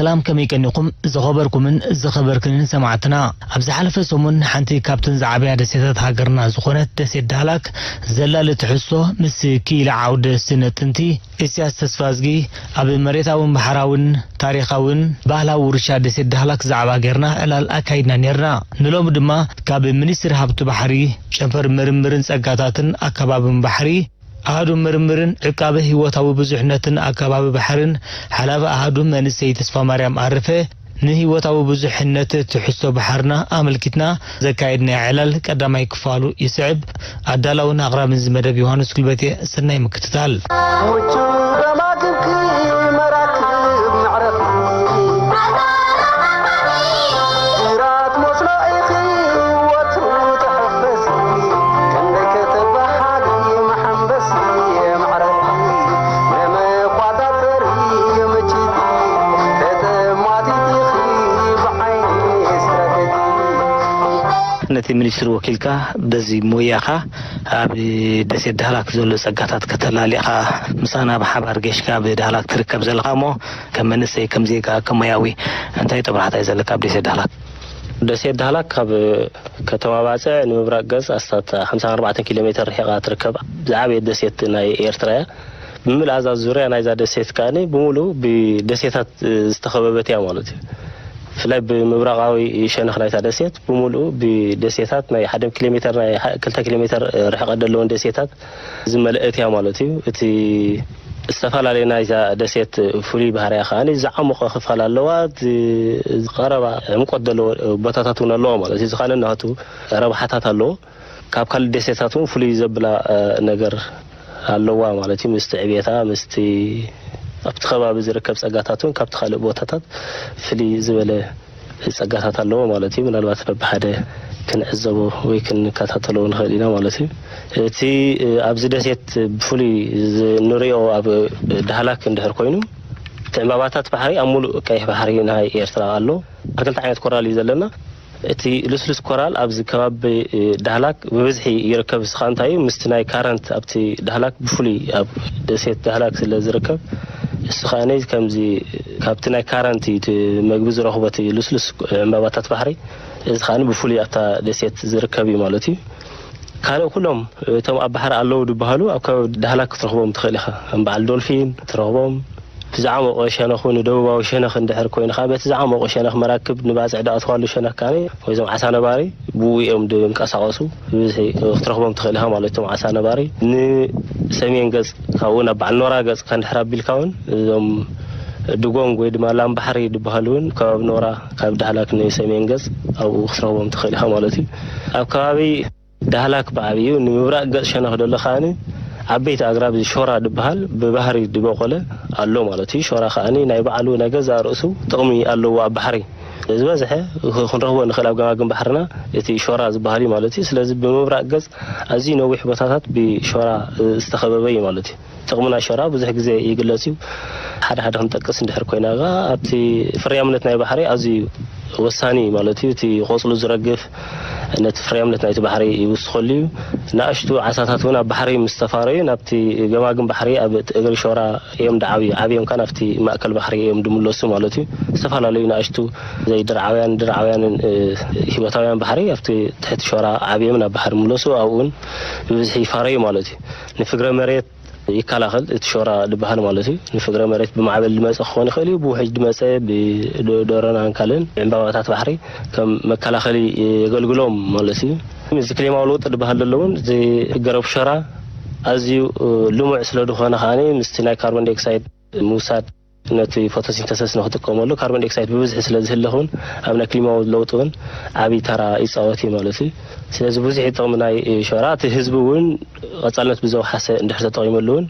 ሰላም፣ ከመይ ቀኒኹም ዝኸበርኩምን ዝኸበርክንን ሰማዕትና? ኣብ ዝሓለፈ ሰሙን ሓንቲ ካብተን ዝዓበያ ደሴታት ሃገርና ዝኾነት ደሴት ዳህላክ ዘላሊ ትሕዝቶ ምስ ክኢላ ዓውደ ስነ ጥንቲ ኢሳያስ ተስፋዝጊ ኣብ መሬታውን ባሕራውን ታሪኻውን ባህላዊ ውርሻ ደሴት ዳህላክ ዛዕባ ጌርና ዕላል ኣካይድና ኔርና። ንሎሚ ድማ ካብ ሚኒስትሪ ሃብቲ ባሕሪ፣ ጨንፈር ምርምርን ጸጋታትን ኣከባብን ባሕሪ፣ ኣሃዱ ምርምርን ዕቃበ ህይወታዊ ብዙሕነትን ኣከባቢ ባሕርን ሓላፊ ኣሃዱ መንእሰይ ተስፋማርያም ኣረፈ ንህይወታዊ ብዙሕነት ትሕዝቶ ባሕርና ኣመልኪትና ዘካየድናዮ ዕላል ቀዳማይ ክፋሉ ይስዕብ። ኣዳላውን ኣቕራብን እዚ መደብ ዮሃንስ ጉልበት እየ። ሰናይ ምክትታል። ምቹ ገማግብኪ መራክብ መዕረፊ ግራት መስሎ ኢኺ ወትሩ ተሐፈሲ። ክንደይ ከተበሃሊ መሐንበሲ መዕረፊ ንመቋጻጸሪ ምችቲ ተጠማቲት ኢኺ ብዓይኒ ስትራቴጂ። ነቲ ሚኒስትሪ ወኪልካ በዚ ሞያኻ ኣብ ደሴት ዳህላክ ዘሎ ጸጋታት ከተላሊኻ ምሳና ብሓባር ጌሽካ ኣብ ዳህላክ ትርከብ ዘለኻ እሞ ከም መንእሰይ፣ ከም ዜጋ፣ ከም ሞያዊ እንታይ ጦብላሕታ እዩ ዘለካ ኣብ ደሴት ዳህላክ? ደሴት ዳህላክ ካብ ከተማ ባጽዕ ንምብራቕ ገጽ ኣስታት ሓምሳን ኣርባዕተን ኪሎ ሜተር ርሒቓ ትርከብ ዝዓበየት ደሴት ናይ ኤርትራ እያ። ብምልኣ እዛ ዙርያ ናይዛ ደሴት ከኣ ብምሉእ ብደሴታት ዝተኸበበት እያ ማለት እዩ። ብፍላይ ብምብራቓዊ ሸነኽ ናይታ ደሴት ብምሉኡ ብደሴታት ናይ ሓደ ኪሎ ሜተር፣ ናይ ሓ-፣ ክልተ ኪሎ ሜተር ርሕቀት ዘለወን ደሴታት ዝመልአት እያ ማለት እዩ። እቲ ዝተፈላለየ ናይዛ ደሴት ፍሉይ ባህርያ ከኣ ዝዓሞቐ ክፋል ኣለዋ። እቲ ቀረባ ዕምቆት ዘለዎ ቦታታት እውን ኣለዋ ማለት እዩ። እዚ ከኣ ናቱ ረብሓታት ኣለዎ። ካብ ካልእ ደሴታት እውን ፍሉይ ዘብላ፣ እ፣ ነገር ኣለዋ ማለት እዩ። ምስቲ ዕብየታ፣ ምስቲ ኣብቲ ከባቢ ዝርከብ ጸጋታት እውን ካብቲ ካልእ ቦታታት ፍልይ ዝበለ ጸጋታት ኣለዎ ማለት እዩ። ምናልባት በብሓደ ክንዕዘቦ ወይ ክንከታተሎ ንኽእል ኢና ማለት እዩ። እቲ፣ እ፣ ኣብዚ ደሴት ብፍሉይ ዝ-፣ ንሪኦ ኣብ ዳህላክ እንድሕር ኮይኑ፣ እቲ ዕምባባታት ባሕሪ ኣብ ሙሉእ ቀይሕ ባሕሪ ናይ ኤርትራ ኣሎ። ክልተ ዓይነት ኮራል እዩ ዘለና። እቲ ልስሉስ ኮራል ኣብዚ ከባቢ ዳህላክ ብብዝሒ ይርከብ። እዚ ኸኣ እንታይ እዩ? ምስቲ ናይ ካረንት ኣብቲ ዳህላክ ብፍሉይ ኣብ ደሴት ዳህላክ ስለ ዝርከብ፣ እሱ ኸኣ ከምዚ ካብቲ ናይ ካረንት እዩ እቲ መግቢ ዝረኽቦ እቲ ልስሉስ ዕምባባታት ባሕሪ። እዚ ኸኣ ብፍሉይ ኣብታ ደሴት ዝርከብ እዩ ማለት እዩ። ካልእ ኩሎም እቶም ኣብ ባሕሪ ኣለዉ ዝበሃሉ ኣብ ከባቢ ዳህላክ ክትረኽቦም ትኽእል ኢኻ። ከም በዓል ዶልፊን ትረኽቦም። እቲ ዝዓሞቐ ሸነኽ እውን ደቡባዊ ሸነኽ እንድሕር ኮይኑ ኸዓ፣ በቲ ዝዓሞቐ ሸነኽ መራክብ ንባጽዕ ዝኣትዋሉ ሸነኽ ከኣ ወይ እዞም ዓሳ ነባሪ ብኡ እዮም ዝንቀሳቐሱ። ብብዝሒ ክትረኽቦም ትኽእል ኢኻ ማለት እቶም ዓሳ ነባሪ። ንሰሜን ገጽ ካብኡ ናብ በዓል ኖራ ገጽ ከንድሕር ኣቢልካ እውን እዞም ድጎንግ ወይ ድማ ላም ባሕሪ ዝበሃሉ እውን ከባቢ ኖራ ካብ ዳህላክ ንሰሜን ገጽ ኣብኡ ክትረኽቦም ትኽእል ኢኻ ማለት እዩ። ኣብ ከባቢ ዳህላክ ብዓብዩ ንምብራቕ ገጽ ሸነኽ ደሎ ከኣ ዓበይቲ ኣግራብ ሾራ ዝበሃል ብባህሪ ዝበቆለ ኣሎ ማለት እዩ። ሾራ ከኣ ናይ ባዕሉ ናይ ገዛእ ርእሱ ጥቕሚ ኣለዎ ኣብ ባሕሪ። ዝበዝሐ ክንረኽቦ ንኽእል ኣብ ገማግም ባሕርና እቲ ሾራ ዝበሃል እዩ ማለት እዩ። ስለዚ ብምብራቕ ገጽ ኣዝዩ ነዊሕ ቦታታት ብሾራ ዝተኸበበ እዩ ማለት እዩ። ጥቕሚ ናይ ሾራ ብዙሕ ግዜ ይግለጽ እዩ። ሓደ ሓደ ክንጠቅስ እንድሕር ኮይና፣ ኣብቲ ፍርያምነት ናይ ባሕሪ ኣዝዩ ወሳኒ እዩ ማለት እዩ። እቲ ቆጽሉ ዝረግፍ ነቲ ፍርያምነት ናይቲ ባሕሪ ይውስኸሉ እዩ። ንኣሽቱ ዓሳታት እውን ኣብ ባሕሪ ምስ ተፋረዩ ናብቲ ገማግም ባሕሪ ኣብ እግሪ ሾራ እዮም ድዓብዩ። ዓብዮም ከኣ ናብቲ ማእከል ባሕሪ እዮም ድምለሱ ማለት እዩ። ዝተፈላለዩ ንኣሽቱ ዘይድርዓውያን ድርዓውያንን፣ እ፣ ህይወታውያን ባሕሪ ኣብቲ ትሕቲ ሾራ ዓብዮም ናብ ባሕሪ ምለሱ፣ ኣብኡ እውን ብብዝሒ ይፋረዩ ማለት እዩ። ንፍግረ መሬት ይከላኸል፣ እቲ ሾራ ዝበሃል ማለት እዩ። ንፍግረ መሬት ብማዕበል ዝመጸ ክኾን ይኽእል እዩ፣ ብውሕጅ ዝመጸ፣ ብደሮናን ካልእን ዕምባባታት ባሕሪ ከም መከላኸሊ የገልግሎም ማለት እዩ። እዚ ክሊማዊ ለውጢ ዝበሃል ዘሎ እውን፣ እዚ ገረብ ሾራ ኣዝዩ ልሙዕ ስለ ዝኾነ ከኣ ምስቲ ናይ ካርቦን ዳይኦክሳይድ ምውሳድ ነቲ ፎቶሲንተሰስ ንክጥቀመሉ ካርቦን ዳይኦክሳይድ ብብዝሒ ስለ ዝህልኽ እውን ኣብ ናይ ክሊማዊ ለውጢ እውን ዓብዪ ተራ ይፃወት እዩ ማለት እዩ። ስለዚ ብዙሕ ጥቕሚ ናይ ሾራ፣ እቲ ህዝቢ እውን ቀፃልነት ብዘውሓሰ እንድሕር ተጠቒመሉ እውን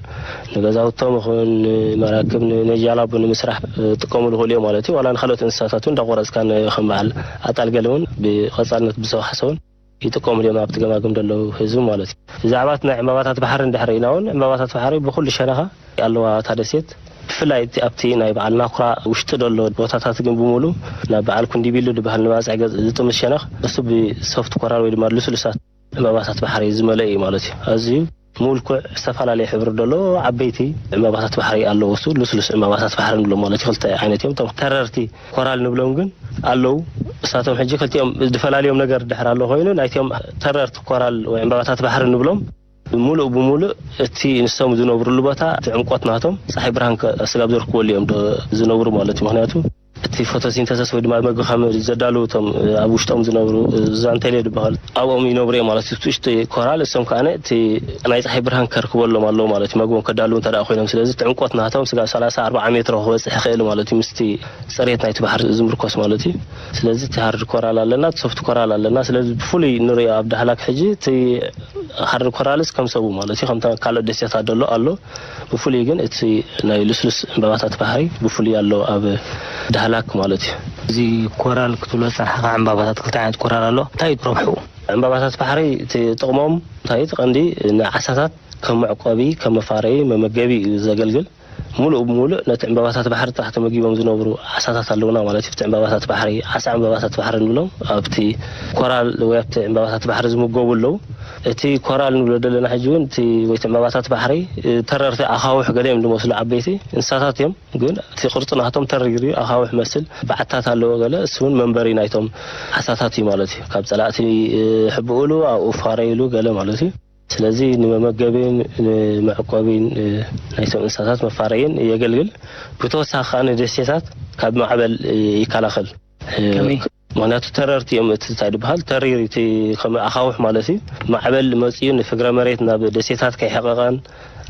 ንገዛውቶም ይኹን ንመራክብ፣ ን-፣ ንጃላቡ ንምስራሕ ክጥቀምሉ ይኽእሉ እዮም ማለት እዩ። ዋላ ንካልኦት እንስሳታት እውን እንዳቆረፅካ ን-፣ ከም በዓል ኣጣል ገለ እውን ብቐፃልነት ብዘውሓሰ እውን ይጥቀምሉ እዮም ኣብቲ ገማግም ዘለዉ ህዝቢ ማለት እዩ። ብዛዕባ እቲ ናይ ዕምባባታት ባሕሪ እንድሕር ርኢና እውን ዕምባባታት ባሕሪ ብኹሉ ሸነኻ ኣለዋ እታ ደሴት። ብፍላይ እቲ ኣብቲ ናይ በዓል ናኩራ ውሽጢ ዘሎ ቦታታት ግን ብምሉእ ናብ በዓል ኩንዲቢሉ ዝበሃል ንባፅዕ ገፅ ዝጥምት ሸነኽ እሱ ብሶፍት ኮራል ወይ ድማ ልስሉሳት ዕምባባታት ባሕሪ ዝመልአ እዩ ማለት እዩ። ኣዝዩ ምልኩዕ ዝተፈላለየ ሕብሪ ዘሎ ዓበይቲ ዕምባባታት ባሕሪ ኣለዎ። እሱ ልስሉስ ዕምባባታት ባሕሪ ንብሎም ማለት እዩ። ክልተ ዓይነት እዮም። እቶም ተረርቲ ኮራል ንብሎም ግን ኣለዉ። እሳቶም ሕጂ ክልቲኦም ዝፈላልዮም ነገር ድሕር ኣሎ ኮይኑ፣ ናይቶም ተረርቲ ኮራል ወይ ዕምባባታት ባሕሪ ንብሎም፣ ምሉእ ብምሉእ እቲ ንሶም ዝነብርሉ ቦታ፣ እቲ ዕምቆት ናቶም ጸሓይ ብርሃን ከ-፣ ስጋብ ዘርክበሉ እዮም ዶ ዝነብሩ ማለት እዩ። ምኽንያቱ እቲ ፎቶሲንተሰስ ወይ ድማ መግቢ ከም ዘዳልዉ እቶም ኣብ ውሽጦም ዝነብሩ ዛንቴልዮ ዝበሃል ኣብኦም ይነብሩ እዮም ማለት እዩ። እቲ ውሽጢ ኮራል እሶም ከኣ እቲ ናይ ጸሓይ ብርሃን ከርክበሎም ኣለዎ ማለት እዩ፣ መግቦም ከዳልዉ እንተ ደኣ ኮይኖም። ስለዚ እቲ ዕምቆት ናቶም ስጋብ ሰላሳ ኣርባዓ ሜትሮ ክበጽሕ ይኽእል ማለት እዩ፣ ምስቲ ጽሬት ናይቲ ባሕሪ ዝምርኮስ ማለት እዩ። ስለዚ እቲ ሃርድ ኮራል ኣለና፣ እቲ ሶፍት ኮራል ኣለና። ስለዚ ብፍሉይ ንሪኦ ኣብ ዳህላክ ሕጂ እቲ ሃርድ ኮራልስ ከም ሰቡ ማለት እዩ፣ ከምታ ካልኦት ደሴታት ደሎ ኣሎ። ብፍሉይ ግን እቲ ናይ ልስሉስ ዕምባባታት ባሕሪ ብፍሉይ ኣሎ ኣብ ዳህላክ ማለት እዩ። እዚ ኮራል ክትብሎ ዝጸናሕካ ዕምባባታት፣ ክልተ ዓይነት ኮራል ኣሎ። እንታይ እዩ ረብሕኡ? ዕምባባታት ባሕሪ እቲ ጥቕሞም እንታይ እዩ? እቲ ቀንዲ ንዓሳታት ከም መዕቆቢ፣ ከም መፋረዪ፣ መመገቢ እዩ ዘገልግል። ሙሉእ ብሙሉእ ነቲ ዕምባባታት ባሕሪ ጥራሕ ተመጊቦም ዝነብሩ ዓሳታት ኣለዉና ማለት እዩ። ኣብቲ ዕምባባታት ባሕሪ፣ ዓሳ ዕምባባታት ባሕሪ ንብሎም፣ ኣብቲ ኮራል ወይ ኣብቲ ዕምባባታት ባሕሪ ዝምገቡ ኣለዉ። እቲ ኮራል ንብሎ ዘለና ሕጂ እውን እቲ ወይ እቲ ዕምባባታት ባሕሪ፣ እ፣ ተረርቲ ኣኻውሕ ገለ እዮም ዝመስሉ፣ ዓበይቲ እንስሳታት እዮም። ግን እቲ ቅርጺ ናቶም ተሪር እዩ፣ ኣኻውሕ መስል በዓታት ኣለዎ ገለ፣ እሱ እውን መንበሪ ናይቶም ዓሳታት እዩ ማለት እዩ። ካብ ጸላእቲ፣ እ፣ ሕብእሉ፣ ኣብኡ ፋረይሉ ገለ ማለት እዩ። ስለዚ ንመመገቢን ንመዕቆቢን፣ እ፣ ናይቶም እንስሳታት መፋረይን የገልግል። ብተወሳኺ ከኣ ንደሴታት ካብ ማዕበል፣ እ፣ ይከላኸል። እ፣ ከመይ? ምኽንያቱ ተረርቲ እዮም፣ እቲ እንታይ ዝበሃል ተሪር፣ እቲ ከም ኣኻውሕ ማለት እዩ። ማዕበል መጺኡ ንፍግረ መሬት ናብ ደሴታት ከይሕቐቐን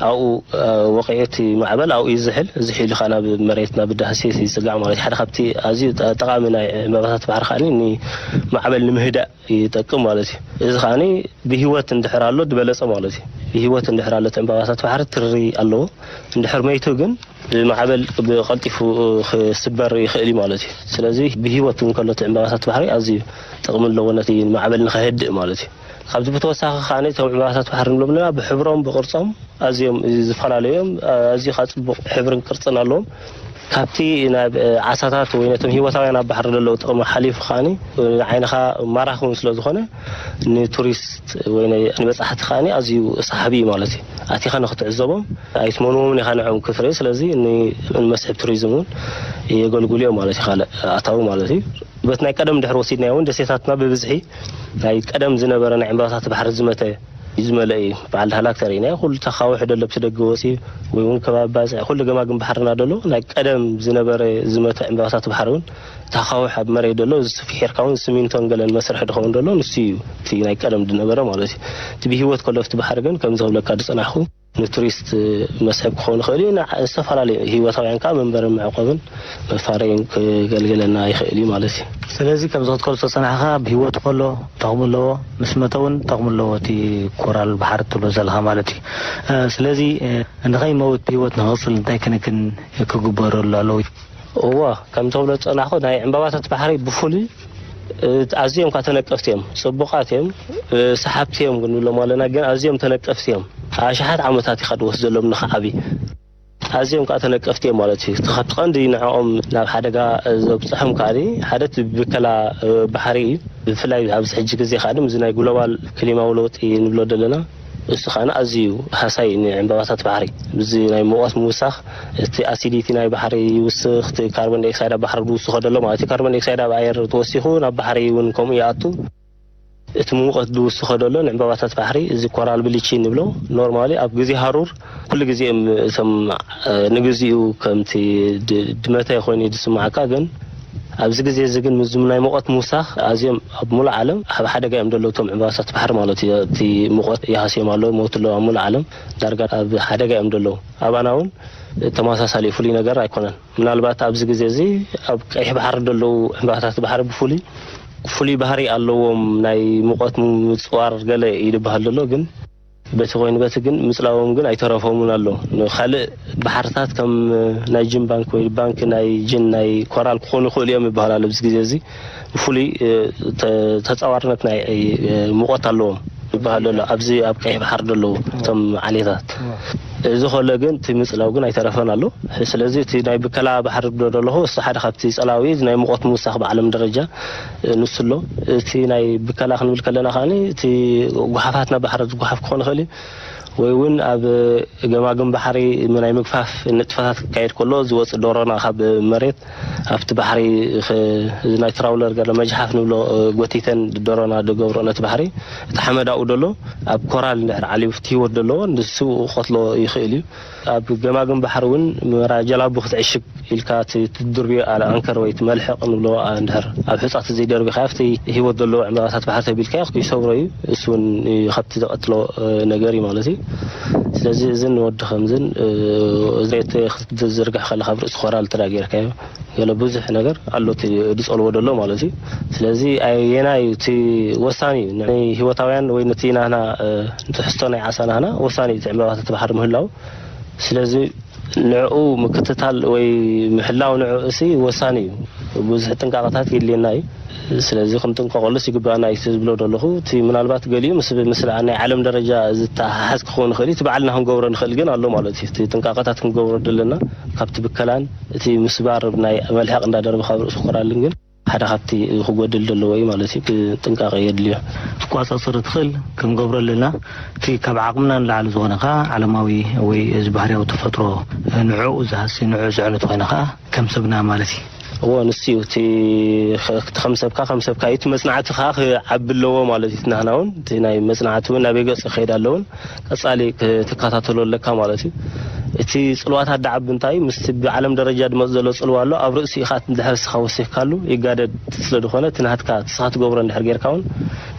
ኣብኡ፣ እ፣ ወቒዑ እቲ ማዕበል ኣብኡ ይዝሕል። ዝሒሉ ከኣ ናብ መሬት ናብ ዳህሴት ይጽጋዕ ማለት እዩ። ሓደ ካብቲ ኣዝዩ ጠ-፣ ጠቓሚ ናይ ዕምባባታት ባሕሪ ከኣ ንማዕበል ንምህዳእ ይጠቅም ማለት እዩ። እዚ ከኣ ብህይወት እንድሕር ኣሎ ዝበለጸ ማለት እዩ። ብህይወት እንድሕር ኣሎ እቲ ዕምባባታት ባሕሪ ትሪ ኣለዎ። እንድሕር መይቱ ግን ብማዕበል ብቐልጢፉ ክስበር ይኽእል እዩ ማለት እዩ። ስለዚ ብህይወት እውን ከሎ እቲ ዕምባባታት ባሕሪ ኣዝዩ ጥቕሚ ኣለዎ ነቲ ማዕበል ንኸህድእ ማለት እዩ። ካብዚ ብተወሳኺ ከኣ እቶም ዕምባባታት ባሕሪ ንብሎም ኣለና ብሕብሮም ብቕርጾም ኣዝዮም ዝተፈላለዩ እዮም። ኣዝዩ ከኣ ጽቡቕ ሕብርን ቅርጽን ኣለዎም። ካብቲ ናብ፣ እ፣ ዓሳታት ወይ ነቶም ህይወታውያን ኣብ ባሕሪ ዘለዉ ጥቕሚ ሓሊፉ ከኣ ንዓይንኻ ማራኺ እውን ስለ ዝኾነ ንቱሪስት ወይ ን-፣ ንበጻሕቲ ከኣ ኣዝዩ ሰሓቢ እዩ ማለት እዩ። ኣቲኻ ንኽትዕዘቦም ኣይትመንዎምን ኢኻ ንዕኦም ክትርኢ። ስለዚ ን-፣ ንመስሕብ ቱሪዝም እውን የገልግሉ እዮም ማለት እዩ። ካልእ ኣታዊ ማለት እዩ። በቲ ናይ ቀደም እንድሕር ወሲድናዮ እውን ደሴታትና ብብዝሒ ናይ ቀደም ዝነበረ ናይ ዕምባባታት ባሕሪ ዝመተ እዩ ዝመልአ እዩ። በዓል ዳህላክ ተሪእናዮ፣ ኩሉ ተኻውሕ ደሎ ብቲ ደገ ወፂኡ ወይ እውን ከባቢ ባፅዕ ኩሉ ገማግም ባሕርና ደሎ ናይ ቀደም ዝነበረ ዝመተ ዕምባባታት ባሕሪ እውን ተኻውሕ ኣብ መሬት ደሎ እዚ ስፊሕ ጌርካ እውን ስሚንቶን ገለን መስርሒ ድኸውን ደሎ ንሱ እዩ እቲ ናይ ቀደም ዝነበረ ማለት እዩ። እቲ ብህይወት ከሎ ኣብቲ ባሕሪ ግን ከምዚ ክብለካ ዝፀናሕኩ ንቱሪስት መስሕብ ክኸውን ይኽእል እዩ። ንዓ-፣ ዝተፈላለዩ ህይወታውያን ከዓ መንበርን መዕቆብን መፋረይን ክገልግለና ይኽእል እዩ ማለት እዩ። ስለዚ ከምዚ ክትከልሶ ዝጸናሕካ ብህይወት ከሎ ጠቕሚ ኣለዎ፣ ምስ መተ እውን ጠቕሚ ኣለዎ እቲ ኮራል ባሕሪ ትብሎ ዘለኻ ማለት እዩ። እ፣ ስለዚ፣ እ፣ ንኸይመውት ብህይወት ንኽቕጽል እንታይ ክንክን ክግበረሉ ኣለዎ? እዋ፣ ከም ትብሎ ዝጸናሕኩ ናይ ዕምባባታት ባሕሪ ብፍሉይ፣ እ፣ ኣዝዮም ከዓ ተነቀፍቲ እዮም። ጽቡቓት እዮም፣ እ፣ ሰሓብቲ እዮም ክንብሎም ኣለና፣ ግን ኣዝዮም ተነቀፍቲ እዮም። ኣሽሓት ዓመታት ኢኻ ትወስደሎም ንኽዓቢ። ኣዝዮም ከዓ ተነቀፍቲ እዮም ማለት እዩ። እቲ ካብቲ ቀንዲ ንዕኦም ናብ ሓደጋ ዘብፅሖም ከዓ ሓደ እቲ ብከላ ባሕሪ እዩ። ብፍላይ ኣብዚ ሕጂ ግዜ ከዓ እዚ ናይ ግሎባል ክሊማዊ ለውጢ ንብሎ ዘለና እሱ ከዓ ኣዝዩ ሃሳይ ንዕምባባታት ባሕሪ። እዚ ናይ ሙቐት ምውሳኽ እቲ ኣሲዲቲ ናይ ባሕሪ ይውስኽ፣ እቲ ካርቦን ዳይኦክሳይድ ኣብ ባሕሪ ዝውስኾ ዘሎ ማለት እዩ። ካርቦን ዳይኦክሳይድ ኣብ ኣየር ተወሲኹ ናብ ባሕሪ እውን ከምኡ ይኣቱ። እቲ ሙቐት ዝውስኾ ዘሎ ንዕምባባታት ባሕሪ እዚ ኮራል ብሊቺ ንብሎ ኖርማሊ ኣብ ግዜ ሃሩር ኩሉ ግዜ እዮም እቶም፣ እ፣ ንግዚኡ ከምቲ ድ-፣ ድመተ ኮይኑ ዝስምዓካ፣ ግን ኣብዚ ግዜ እዚ ግን ምስዚ ናይ ሙቐት ምውሳኽ ኣዝዮም ኣብ ሙሉእ ዓለም ኣብ ሓደጋ እዮም ዘለዉ እቶም ዕምባባታት ባሕሪ ማለት እዩ። እቲ ሙቐት ይሃስዮም ኣሎ፣ ሞት ኣሎ ኣብ ሙሉእ ዓለም ዳርጋ ኣብ ሓደጋ እዮም ዘለዉ። ኣባና እውን ተመሳሳሊ ፍሉይ ነገር ኣይኮነን። ምናልባት ኣብዚ ግዜ እዚ ኣብ ቀይሕ ባሕሪ ዘለዉ ዕምባባታት ባሕሪ ብፍሉይ ፍሉይ ባህሪ ኣለዎም፣ ናይ ሙቐት ምጽዋር ገለ እዩ ዝበሃል ዘሎ፣ ግን በቲ ኮይኑ በቲ ግን ምጽላዎም ግን ኣይተረፎምን ኣሎ። ንኻልእ ባሕርታት ከም ናይ ጅን ባንክ ወይ ባንክ ናይ ጅን ናይ ኮራል ክኾኑ ይኽእሉ እዮም ይበሃል ኣሎ። ኣብዚ ግዜ እዚ ብፍሉይ፣ እ፣ ተ-፣ ተጻዋርነት ናይ፣ እ፣ ሙቐት ኣለዎም ይበሃል ዘሎ። ኣብዚ ኣብ ቀይሕ ባሕሪ ዘለዉ እቶም ዓሌታት። እዚ ከሎ ግን እቲ ምጽላው ግን ኣይተረፈን ኣሎ። ስለዚ እቲ ናይ ብከላ ባሕሪ ዶ ዘለኹ፣ እሱ ሓደ ካብቲ ጸላዊ ናይ ሙቐት ምውሳኽ ብዓለም ደረጃ፣ እ፣ ንሱ ኣሎ። እቲ ናይ ብከላ ክንብል ከለና ከኣኒ፣ እቲ ጓሓፋት ናብ ባሕሪ ዝጓሓፍ ክኾን ይኽእል እዩ። ወይ እውን ኣብ ገማግም ባሕሪ ናይ ምግፋፍ ንጥፈታት ክካየድ ከሎ ዝወጽእ ዶሮና ካብ መሬት ኣብቲ ባሕሪ ኽ-፣ እዚ ናይ ትራውለር ገለ መጅሓፍ ንብሎ፣ እ፣ ጎቲተን ዶሮና ዝገብሮ ነቲ ባሕሪ፣ እቲ ሓመድ ኣብኡ ዘሎ ኣብ ኮራል እንድሕር ዓልዩ ኣብቲ ህይወት ዘለዎ ንሱ ክቐትሎ ይኽእል እዩ። ኣብ ገማግም ባሕሪ እውን መራ ጀላቡ ክትዕሽግ ኢልካ እቲ ትድርብዮ ኣለ ኣንከር ወይ እቲ መልሕቕ ንብሎ፣ ኣ፣ እንድሕር ኣብ ሕጻ ተዘይደርቢኻዮ ኣብቲ ህይወት ዘለዎ ዕምባባታት ባሕሪ ተቢልካዮ ይሰብሮ እዩ። እሱ እውን ካብቲ ዝቐትሎ፣ እ፣ ነገር እዩ ማለት እዩ። ስለዚ እዝን ንወዲ ከምዝን፣ እ፣ ዘይተ-፣ ክትዝርግሕ ከለኻ ኣብ ርእሲ ኮራል እንተ ደኣ ጌርካዮ ገለ ብዙሕ ነገር ኣሎ እቲ ዝጸልዎ ዘሎ ማለት እዩ። ስለዚ ኣየናይ እዩ እቲ ወሳኒ እዩ? ንሕና ህይወታውያን ወይ ነቲ ናህና፣ እ፣ ትሕዝቶ ናይ ዓሳ ናህና ወሳኒ እዩ እቲ ዕምባባታት ባሕሪ ምህላው። ስለዚ ንዕኡ ምክትታል ወይ ምሕላው ንዕኡ እሲ ወሳኒ እዩ። ብዙሕ ጥንቃቐታት የድልየና እዩ። ስለዚ ክንጥንቀቐሉስ ይግባኣና እዩ ዝብሎ ዘለኹ። እቲ ምናልባት ገሊኡ ምስ፣ ምስ ናይ ዓለም ደረጃ ዝተሓሓዝ ክኸውን ይኽእል እዩ። እቲ ባዕልና ክንገብሮ ንኽእል ግን ኣሎ ማለት እዩ። እቲ ጥንቃቐታት ክንገብሮ ዘለና ካብቲ ብከላን እቲ ምስባር ናይ መልሕቕ እንዳደርበ ካብ ርእሱ ኮራልን ግን ሓደ ካብቲ ክጎድል ዘለዎ እዩ ማለት እዩ። ጥንቃቐ የድልዮ። ክትቋጻጸር ትኽእል ክንገብሮ ኣለና። እቲ ካብ ዓቕምና ንላዕሊ ዝኾነ ከኣ ዓለማዊ ወይ እዚ ባህርያዊ ተፈጥሮ ንዕኡ ዝሃሲ ንዕኡ ዘዕንት ኮይነ ከኣ ከም ሰብና ማለት እዩ። እዎ፣ ንሱ እዩ። እቲ ኸ-፣ እቲ ከም ሰብካ፣ ከም ሰብካ እዩ። እቲ መጽናዕቲ ከኣ ክዓቢ ኣለዎ ማለት እዩ። እቲ ናህና እውን፣ እቲ ናይ መጽናዕቲ እውን ናበይ ገጽ ክኸይድ ኣለውን ቀጻሊ ክትከታተሎ ኣለካ ማለት እዩ። እቲ ጽልዋታት ደኣ ዓቢ እንታይ እዩ? ምስቲ ብዓለም ደረጃ ዝመጽእ ዘሎ ጽልዋ ኣሎ። ኣብ ርእሲ ኢኻ እንድሕር ንስኻ ወሲኽካሉ ይጋደድ ስለ ዝኾነ፣ እቲ ናትካ፣ ንስኻ ትገብሮ እንድሕር ጌርካ እውን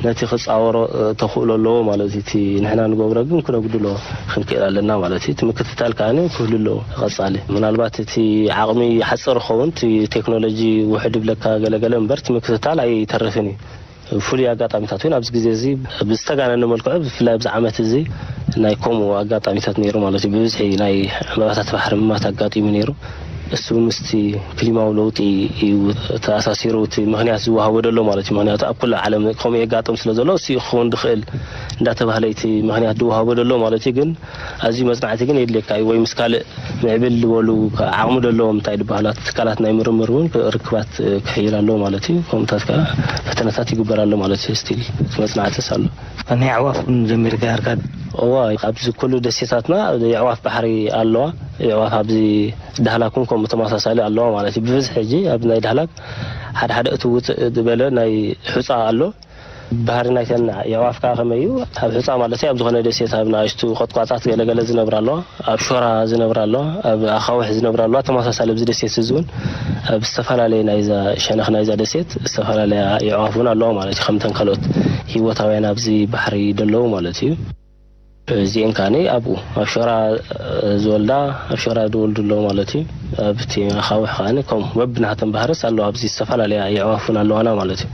ነቲ ክጻወሮ፣ እ፣ ተኽእሎ ኣለዎ ማለት እዩ። እቲ ንሕና ንገብሮ ግን ክነጉድሎ ክንክእል ኣለና ማለት እዩ። እቲ ምክትታል ከኣ ክህሉ ኣለዎ ቀጻሊ። ምናልባት እቲ ዓቕሚ ይሓጽር ይኸውን፣ እቲ ቴክኖሎጂ ውሕድ ይብለካ ገለገለ እምበር፣ እቲ ምክትታል ኣይተርፍን እዩ። ፍሉይ ኣጋጣሚታት እውን ኣብዚ ግዜ እዚ ብዝተጋነነ መልክዑ፣ ብፍላይ ኣብዚ ዓመት እዚ ናይ ከምኡ ኣጋጣሚታት ነይሩ ማለት እዩ። ብብዝሒ ናይ ዕምባባታት ባሕሪ ምማት ኣጋጢሙ ነይሩ። እሱ ምስቲ ክሊማዊ ለውጢ እዩ ተኣሳሲሩ እቲ ምኽንያት ዝወሃቦ ዘሎ ማለት እዩ። ምኽንያቱ ኣብ ኩሉ ዓለም ከምኡ የጋጥም ስለ ዘሎ፣ እሱ እዩ ክኸውን ዝኽእል እንዳተባህለ እቲ ምኽንያት ዝወሃቦ ዘሎ ማለት እዩ። ግን ኣዝዩ መጽናዕቲ ግን የድልየካ እዩ፣ ወይ ምስ ካልእ ምዕብል ዝበሉ ዓቕሚ ዘለዎም እንታይ ዝበሃሉ ትካላት ናይ ምርምር እውን ርክባት ክሕይል ኣለዎ ማለት እዩ። ከምኡታት ከዓ ፈተነታት ይግበር ኣሎ ማለት እዩ። ስቲል እቲ መጽናዕትስ ኣሎ። ናይ ኣዕዋፍ እውን ጀሚርካ ኢኻ? እዋ፣ ኣብዚ ኩሉ ደሴታትና የዕዋፍ ባሕሪ ኣለዋ። የዕዋፍ ኣብዚ ዳህላክ እውን ከምኡ ተመሳሳሊ ኣለዋ ማለት እዩ። ብብዝሒ ሕጂ ኣብ ናይ ዳህላክ ሓደ ሓደ እቲ ውፅእ ዝበለ ናይ ሑፃ ኣሎ። ባህሪ ናይተን የዕዋፍ ከኣ ከመይ እዩ? ኣብ ሑጻ ማለት እዩ፣ ኣብ ዝኾነ ደሴት ኣብ ንኣሽቱ ቆጥቋጣት ገለገለ ዝነብራ ኣለዋ፣ ኣብ ሾራ ዝነብራ ኣለዋ፣ ኣብ ኣኻውሕ ዝነብራ ኣለዋ። ተመሳሳሊ ኣብዚ ደሴት እዚ እውን ኣብ ዝተፈላለየ ናይዛ ሸነኽ ናይዛ ደሴት ዝተፈላለያ የዕዋፍ እውን ኣለዋ ማለት እዩ። ከምተን ካልኦት ህይወታውያን ኣብዚ ባሕሪ ዘለዉ ማለት እዩ። እዚኤን ከኣኒ ኣብኡ ኣብ ሸራ ዝወልዳ፣ ኣብ ሸራ ዝወልዱ ኣለዉ ማለት እዩ። ኣብቲ ኣኻውሕ ከኣኒ ከምኡ በብናተን ባህርስ ኣለዋ። ኣብዚ ዝተፈላለያ የዕዋፍ እውን ኣለዋና ማለት እዩ።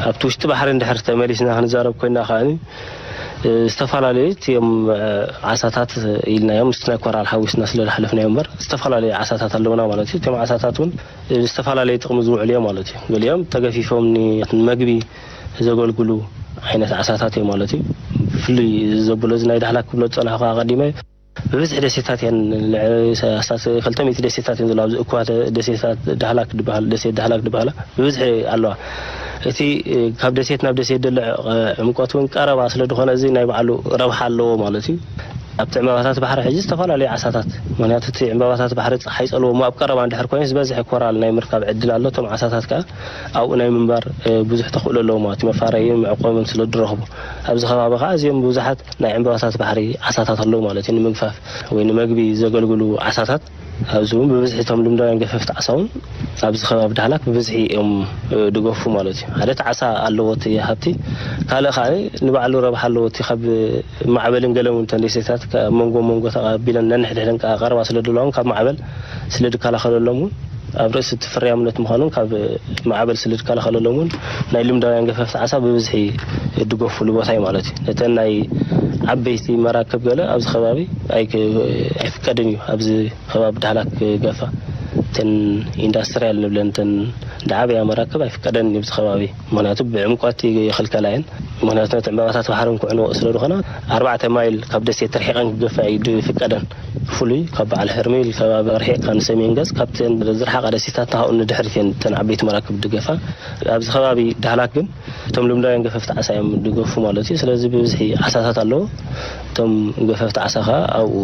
ኣብቲ ውሽጢ ባሕሪ እንድሕር ተመሊስና ክንዛረብ ኮይና ከኣኒ፣ እ፣ ዝተፈላለዩ እዮም፣ እ፣ ዓሳታት ኢልናዮም፣ ምስቲ ናይ ኮራል ሓዊስና ስለ ዝሓለፍናዮ እምበር፣ ዝተፈላለዩ ዓሳታት ኣለውና ማለት እዩ። እቶም ዓሳታት እውን፣ እ፣ ዝተፈላለየ ጥቕሚ ዝውዕሉ እዮም ማለት እዩ። ገሊኦም ተገፊፎም ን-፣ ንመግቢ ዘገልግሉ ዓይነት ዓሳታት እዮም ማለት እዩ። ፍሉይ ዘብሎ እዚ ናይ ዳህላክ ክብሎ ዝጸናሕኩ ኣቐዲመ፣ ብብዝሒ ደሴታት እየን፣ ልዕሊ ኣስታት ክልተ ሚእቲ ደሴታት እየን ዘለዋ። ኣብዚ እኩባት ደሴታት ዳህላክ ዝበሃል፣ ደሴት ዳህላክ ዝበሃላ ብብዝሒ ኣለዋ። እቲ፣ እ፣ ካብ ደሴት ናብ ደሴት ዘሎ፣ እ፣ ዕምቆት እውን ቀረባ ስለ ዝኾነ፣ እዚ ናይ ባዕሉ ረብሓ ኣለዎ ማለት እዩ። ኣብቲ ዕምባባታት ባሕሪ ሕጂ ዝተፈላለዩ ዓሳታት፣ ምኽንያቱ እቲ ዕምባባታት ባሕሪ ጸሓይ ይጸልዎ እሞ፣ ኣብ ቀረባ እንድሕር ኮይኑ ዝበዝሐ ኮራል ናይ ምርካብ ዕድል ኣሎ። እቶም ዓሳታት ከኣ ኣብኡ ናይ ምንባር፣ እ፣ ብዙሕ ተኽእሎ ኣለዎ ማለት እዩ። መፋረይን መዕቆብን ስለ ዝረኽቡ፣ ኣብዚ ከባቢ ከኣ እዚኦም ብዙሓት ናይ ዕምባባታት ባሕሪ ዓሳታት ኣለዉ ማለት እዩ። ንምግፋፍ ወይ ንመግቢ ዘገልግሉ ዓሳታት ኣብዚ እውን ብብዝሒ እቶም ልምዳውያን ገፈፍቲ ዓሳ እውን ኣብዚ ከባቢ ዳህላክ ብብዝሒ እዮም፣ እ፣ ድገፉ ማለት እዩ። ሓደ እቲ ዓሳ ኣለዎ እቲ ሃብቲ፣ ካልእ ከኣ ንባዕሉ ረብሓ ኣለዎ። እቲ ካብ ማዕበልን ገለን እውን እተን ደሴታት ካብ መንጎ መንጎ ተቐቢለን ነንሕድሕደን ከኣ ቀረባ ስለ ዘለዎም ካብ ማዕበል ስለ ዝከላኸለሎም እውን ኣብ ርእሲ እቲ ፍርያምነት ምዃኑ እውን ካብ ማዕበል ስለ ዝከላኸለሎም እውን ናይ ልምዳውያን ገፈፍቲ ዓሳ ብብዝሒ ድገፉሉ ቦታ እዩ ማለት እዩ። ነተን ናይ ዓበይቲ መራክብ ገለ ኣብዚ ከባቢ ኣይክ-፣ ኣይፍቀድን እዩ። ኣብዚ ከባቢ ዳህላክ ክገፋ፣ እተን ኢንዳስትርያል ንብለን እተን ዝዓበያ መራክብ ኣይፍቀደን እዩ ኣብዚ ከባቢ። ምኽንያቱ ብዕምቆት ይኽልከላ እየን። ምክንያቱ ነቲ ዕምባባታት ባሕርን ክዕንዎ ስለ ዝኾና ኣርባዕተ ማይል ካብ ደሴት ርሒቐን ክገፋ እዩ ድፍቀደን። ፍሉይ ካብ በዓል ሕርሚል ከባቢ ርሒቕካ ንሰሜን ገጽ ካብተን ዝረሓቓ ደሴታት ንሃኡ ንድሕሪት እየን እተን ዓበይቲ መራክብ ድገፋ። ኣብዚ ከባቢ ዳህላክ ግን እቶም ልምዳውያን ገፈፍቲ ዓሳ እዮም ድገፉ ማለት እዩ። ስለዚ ብብዝሒ ዓሳታት ኣለዉ። እቶም ገፈፍቲ ዓሳ ኸኣ ኣብኡ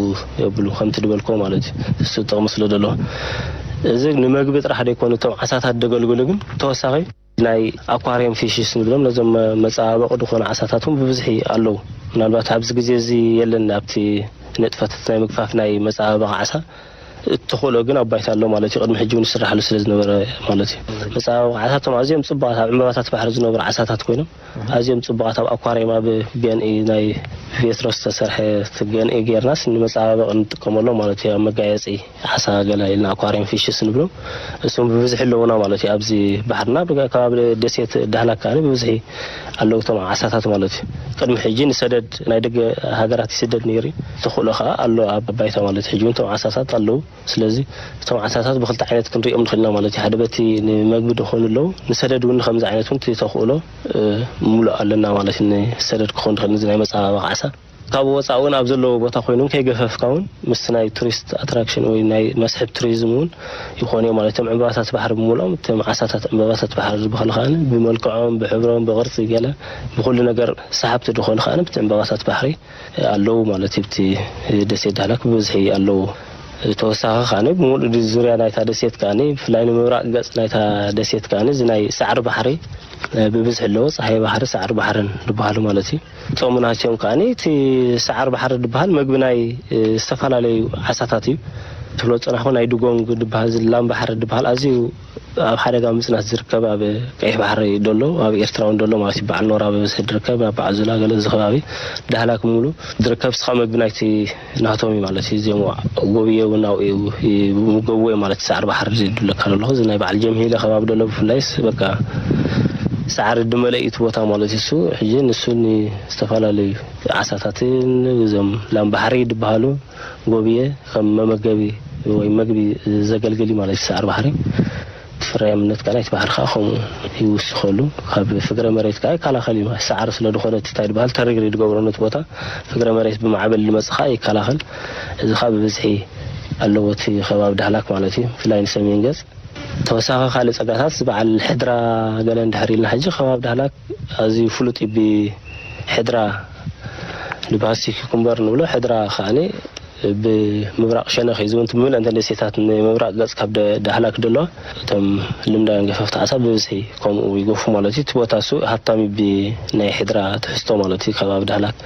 የብሉ ከምቲ ድበልኮ ማለት እዩ። እሱ ጥቕሚ ስለ ዘለዎ እዚ ንመግቢ ጥራሕ ደይኮኑ እቶም ዓሳታት ደገልግሉ ግን ተወሳኺ ናይ ኣኳርየም ፊሽስ ንብሎም ነዞም መጻባበቂ ድኾኑ ዓሳታት እውን ብብዝሒ ኣለዉ። ምናልባት ኣብዚ ግዜ እዚ የለን ኣብቲ ንጥፈታት ናይ ምግፋፍ ናይ መጻባበቂ ዓሳ እቲ ተኽእሎ ግን ኣብ ባይታ ኣሎ ማለት እዩ። ቅድሚ ሕጂ እውን ይስራሓሉ ስለ ዝነበረ ማለት እዩ። መጻባበቂ ዓሳቶም ኣዝዮም ጽቡቓት ኣብ ዕምባባታት ባሕሪ ዝነብሩ ዓሳታት ኮይኖም ኣዝዮም ጽቡቓት ኣብ ኣኳርየም ኣብ ገንኢ ናይ ቬትሮ ዝተሰርሐ ገንኢ ጌርናስ ንመጻባበቂ ንጥቀመሎም ማለት እዩ። ኣብ መጋየጺ ዓሳ ገለ ኢልና ኣኳርየም ፊሽስ ንብሎም እሱም ብብዝሒ ኣለውና ማለት እዩ። ኣብዚ ባሕርና ብጋ- ከባቢ ደሴት ዳህላክ ከኣ ብብዝሒ ኣለዉ እቶም ዓሳታት ማለት እዩ። ቅድሚ ሕጂ ንሰደድ ናይ ደገ ሃገራት ይስደድ ነይሩ እዩ። ተኽእሎ ከኣ ኣሎ ኣብ ባይታ ማለት እዩ። ሕጂ እውን እቶም ዓሳታት ኣለዉ። ስለዚ እቶም ዓሳታት ብክልተ ዓይነት ክንሪኦም ንኽእል ኢና ማለት እዩ። ሓደ በቲ ንመግቢ ድኾኑ ኣለዉ፣ ንሰደድ እውን ከምዚ ዓይነት እውን እቲ ተኽእሎ እ፣ ምሉእ ኣለና ማለት እዩ። ንሰደድ ክኾን ድኽእል ነዚ ናይ መጸባበቒ ዓሳ ካብ ወጻኢ እውን ኣብ ዘለዎ ቦታ ኮይኑ እውን ከይገፈፍካ እውን ምስ ናይ ቱሪስት ኣትራክሽን ወይ ናይ መስሕብ ቱሪዝም እውን ይኾኑ እዮም ማለት እዮም። ዕምባባታት ባሕሪ ብምልኦም እቶም ዓሳታት ዕምባባታት ባሕሪ ዝበሃሉ ከኣ ብመልክዖም፣ ብሕብሮም፣ ብቕርጺ ገለ ብኹሉ ነገር ሰሓብቲ ዝኾኑ ከኣ ብቲ ዕምባባታት ባሕሪ ኣለዉ ማለት እዩ። ብቲ ደሴት ዳህላክ ብብዝሒ ኣለዉ። ተወሳኺ ከኣ ብምሉእ ዙርያ ናይታ ደሴት ከኣ ብፍላይ ንምብራቕ ገጽ ናይታ ደሴት ከኣ እዚ ናይ ሳዕሪ ባሕሪ ብብዝሒ ኣለዎ። ጸሃይ ባሕሪ፣ ሳዕሪ ባሕርን ዝበሃሉ ማለት እዩ። እቶም ናቸው ከኣ እቲ ሰዓር ባሕሪ ዝበሃል መግቢ ናይ እ፣ ዝተፈላለዩ ዓሳታት እዩ። ትብሎ ዝጸናሕኩ ናይ ድጎንግ ዝበሃል ዝላም ባሕሪ ዝበሃል ኣዝዩ ኣብ ሓደጋ ምጽናት ዝርከብ ኣብ ቀይሕ ባሕሪ ደሎ ኣብ ኤርትራ እውን ደሎ ማለት እዩ። በዓል ኖራ ብብዝሒ ዝርከብ ኣብ በዓል ዙላ ገለ እዚ ከባቢ ዳህላክ ሙሉ ዝርከብ ስኻ መግቢ ናይቲ ናቶም እዩ ማለት እዩ። እዚኦም ጎብየ እውን ኣብኡ ይምገብዎ እዮም ማለት እዩ። ሰዓር ባሕሪ ዝብለካ ዘለኹ እዚ ናይ በዓል ጀምሂለ ከባቢ ደሎ ብፍላይስ በቃ ሰዓር ድመለኢት ቦታ ማለት እዩ። እሱ ሕጂ ንሱ ዝተፈላለዩ ዓሳታትን እዞም ላም ባሕሪ ዝበሃሉ ጎብየ ከም መመገቢ ወይ መግቢ ዘገልግል እዩ ማለት እዩ። ሰዓር ባሕሪ እቲ ፍርያምነት ከዓ ናይቲ ባሕሪ ከዓ ከምኡ ይውስኸሉ። ካብ ፍግረ መሬት ከዓ ይከላኸል እዩ። ሰዓር ስለ ዝኾነ እቲ እንታይ ዝበሃል ተሪር እዩ ዝገብሮ ነቲ ቦታ ፍግረ መሬት ብማዕበል ዝመፅእ ከዓ ይከላኸል። እዚ ከዓ ብብዝሒ ኣለዎ እቲ ከባቢ ዳህላክ ማለት እዩ። ብፍላይ ንሰሜን ገፅ ተወሳኺ ካልእ ጸጋታት በዓል ሕድራ ገለ እንድሕር ኢልና ሕጂ ከባቢ ዳህላክ ኣዝዩ ፍሉጥ እዩ። ብሕድራ ንባስቲ ኩኩምበር ንብሎ ሕድራ ከኣኒ ብምብራቕ ሸነኽ እዩ ዝውንቲ ብምልእን ደሴታት ንምብራቕ ገጽ ካብ ደ- ዳህላክ ደለዋ እቶም ልምዳውያን ገፈፍቲ ዓሳ ብብዝሒ ከምኡ ይገፉ ማለት እዩ። እቲ ቦታ እሱ ሃብታም እዩ ብናይ ሕድራ ትሕዝቶ ማለት እዩ ከባቢ ዳህላክ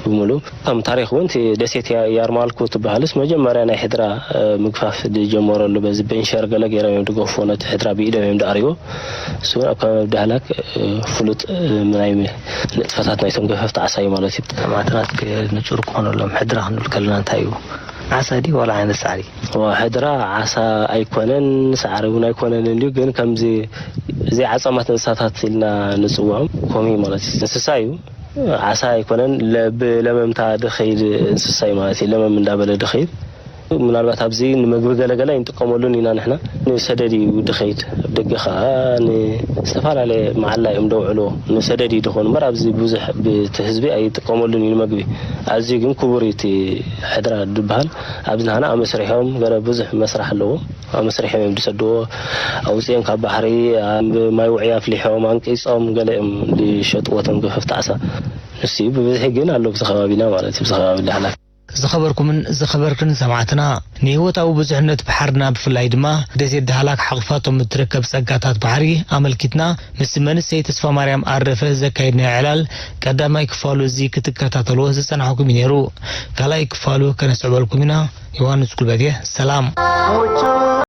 ብምሉ ከም ታሪክ እውን እቲ ደሴት ያ- ያርማልኩ ትበሃልስ መጀመርያ ናይ ሕድራ እ፣ ምግፋፍ ዝጀመረሉ በዚ ቤንሸር ገለ ገይሮም እዮም ዝገፍዎ ነቲ ሕድራ ብኢዶም እዮም ዝኣርይዎ። እሱ እውን ኣብ ከባቢ ዳህላክ እ፣ ፍሉጥ እ፣ ናይ ንጥፈታት ናይቶም ገፈፍቲ ዓሳ እዩ ማለት እዩ። ተማትራት ንጹር ክኾነሎም ሕድራ ክንብል ከለና እንታይ እዩ? ዓሳ ድዩ ዋላ ዓይነት ሳዕሪ? ሕድራ ዓሳ ኣይኮነን፣ ሳዕሪ እውን ኣይኮነን እንዲዩ ግን ከምዚ ዘይዓጸማት እንስሳታት ኢልና ንጽውዖም ከምኡ እዩ ማለት እዩ። እንስሳ እዩ። ዓሳ ኣይኮነን፣ ለ- ብለመምታ ድኸይድ እንስሳ እዩ ማለት እዩ። ለመም እንዳበለ ድኸይድ ምናልባት ኣብዚ ንመግቢ ገለገለ ኣይንጥቀመሉን ኢና ንሕና። ንሰደድ እዩ ድኸይድ፣ ኣብ ደገ ከዓ ንዝተፈላለየ መዓላ እዮም ደውዕልዎ። ንሰደድ እዩ ድኾን እምበር ኣብዚ ብዙሕ ብቲ ህዝቢ ኣይጥቀመሉን እዩ ንመግቢ። ኣዝዩ ግን ክቡር እዩ እቲ ሕድራ ዝበሃል። ኣብዚ ንሃና ኣመስሪሖም ገለ ብዙሕ መስራሕ ኣለዎ። ኣመስሪሖም እዮም ዝሰድዎ። ኣውፅኦም ካብ ባሕሪ ኣብ ማይ ውዑይ ኣፍሊሖም ኣንቂፆም ገለ እዮም ዝሸጥዎ እቶም ገፈፍቲ ዓሳ። ንሱ እዩ ብብዝሒ ግን ኣሎ ብዚ ከባቢና ማለት እዩ ብዚ ከባቢ ዳህላክ። ዝኸበርኩምን ዝኸበርክን ሰማዕትና ንህይወታዊ ብዙሕነት ባሕርና ብፍላይ ድማ ደሴት ዳህላክ ሓቑፋቶም እትርከብ ጸጋታት ባሕሪ ኣመልኪትና ምስ መንእሰይ ተስፋ ማርያም ኣረፈ ዘካየድናዮ ዕላል ቀዳማይ ክፋሉ እዚ ክትከታተልዎ ዝጸናሕኩም እዩ ነይሩ። ካልኣይ ክፋሉ ከነስዕበልኩም ኢና። ዮሃንስ ጉልበት እየ። ሰላም።